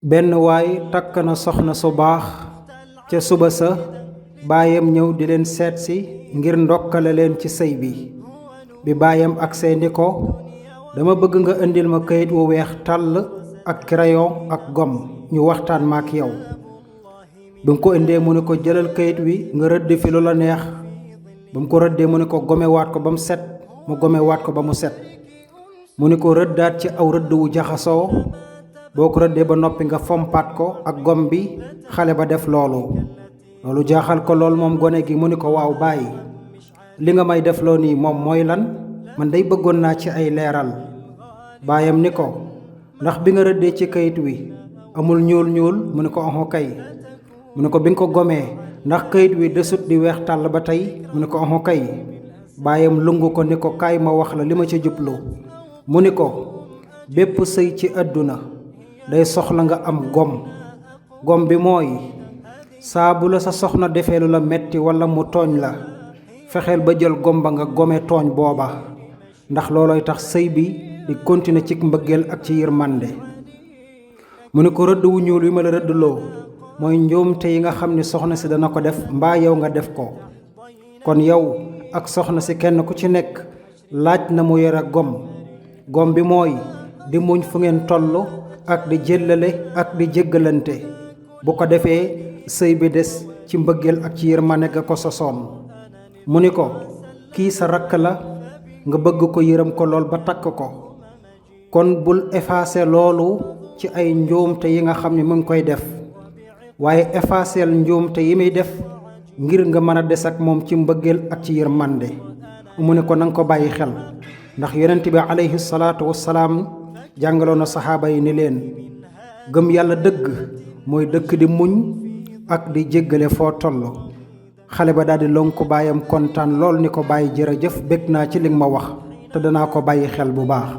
benn waay takk na soxna su baax ca suba sa baayam ñëw di leen seetsi ngir ndokkale leen ci sëy bi baayam agsee ni ko dama bëgg nga indil ma kayit wu weex tàll ak crayon ak gom ñu waxtaan ma ak yow bi mu ko indee mu ne ko jëlal kayit wi nga rëdd fi lu la neex ba mu ko rëddee mu ne ko gomewaat ko ba mu set mu gomewaat ko ba mu set mu ne ko rëddaat ci aw rëdd wu jaxasoo boo ko rëddee ba noppi nga fompaat ko ak gom bi xale ba def loolu jaaxal ko lool moom gone gi mu ni ko waaw bàyyi li nga may def loo nii moom mooy lan man day bëggoon naa ci ay leeral baayam ni ko ndax bi nga rëddee ci kayit wi amul ñuul ñuul mu ne ko oxo kay mu ne ko bi nga ko gomee ndax kayit wi desut di weex tàll ba tey mu ne ko oxo kay baayam lungu ko ni ko kaay ma wax la li ma ca jublu mu ni ko bépp sëy ci àdduna day soxla nga am gom bi mooy saa bu la sa soxna defee lu la metti walla mu tooñ la fexeel ba jël gom ba nga gome tooñ booba ndax loolooy tax sëy bi di continuer ci mbëggeel ak ci yërmande mu ne ko rëdd wu ñuul wi ma la rëddloo mooy njuumte yi nga xam ni soxna si dana ko def mbaa yow nga def ko kon yow ak soxna si kenn ku ci nekk laaj na mu yore gom bi mooy di muñ fu ngeen toll ak di jëllale ak di jéggalante bu ko defee sëy bi des ci mbëggeel ak ci yërmande ga ko sosoon mu ni ko kii sa rakk la nga bëgg ko yërëm ko lool ba takk ko kon bul effacer loolu ci ay njuumte yi nga xam ne mu ngi koy def waaye effacer njuumte yi muy def ngir nga mën a des ak moom ci mbëggeel ak ci yërmande mu ne ko nanga ko bàyyi xel ndax yonent bi alayhi salaatu wassalaam jàngaloon na saxaaba yi ni leen gëm yàlla dëgg mooy dëkk di muñ ak di jéggale foo toll xale ba daldi lonku baayam kontaan lool ni ko bàyyi jërëjëf bég naa ci li nga ma wax te danaa ko bàyyi xel bu baax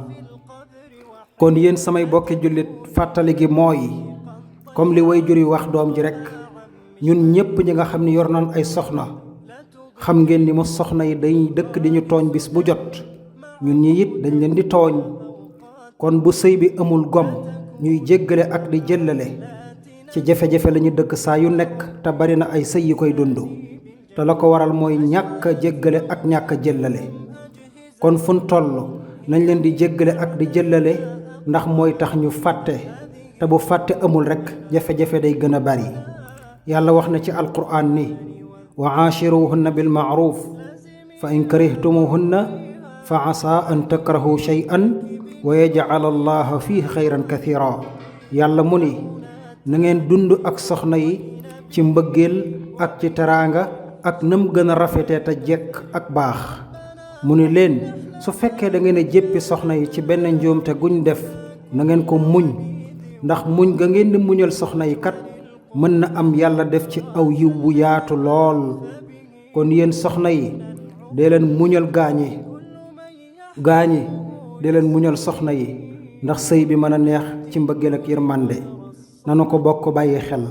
kon yéen samay bokki jullit fàttali gi mooy comme li waajur yi wax doom ji rekk ñun ñépp ñi nga xam ne yor nañ ay soxna xam ngeen ni mu soxna yi dañuy dëkk di ñu tooñ bis bu jot ñun ñi it dañ leen di tooñ kon bu sëy bi amul gom ñuy jéggale ak di jëllale ci jafe-jafe lañu dëkk saa yu nekk te bari na ay sëy yu koy dund te la ko waral mooy ñàkk a jéggale ak ñàkk a jëllale kon fun toll nañ leen di jéggale ak di jëllale ndax mooy tax ñu fàtte te bu fàtte amul rekk jafe-jafe day gën a bari yàlla wax na ci alquraan ni wa aashiruhunna bil ma'ruf fa in karihtumuhunna fa asaa an takrahu shay'an wa yaj'al allaha fihi xayran kathira yàlla mu ni na ngeen dund ak soxna yi ci mbëggeel ak ci teraanga ak nam gën a rafetee te jekk ak baax mu ni leen su fekkee da ngeen a jéppi soxna yi ci benn njuumte guñ def na ngeen ko muñ ndax muñ ga ngeen di muñal soxna yi kat mën na am yàlla def ci aw yiw bu yaatu lool kon yéen soxna yi dee leen muñal gaañi dee leen muñal soxna yi ndax sëy bi mën a neex ci mbëggeel ak yërmande nanu ko bokk bàyyi xel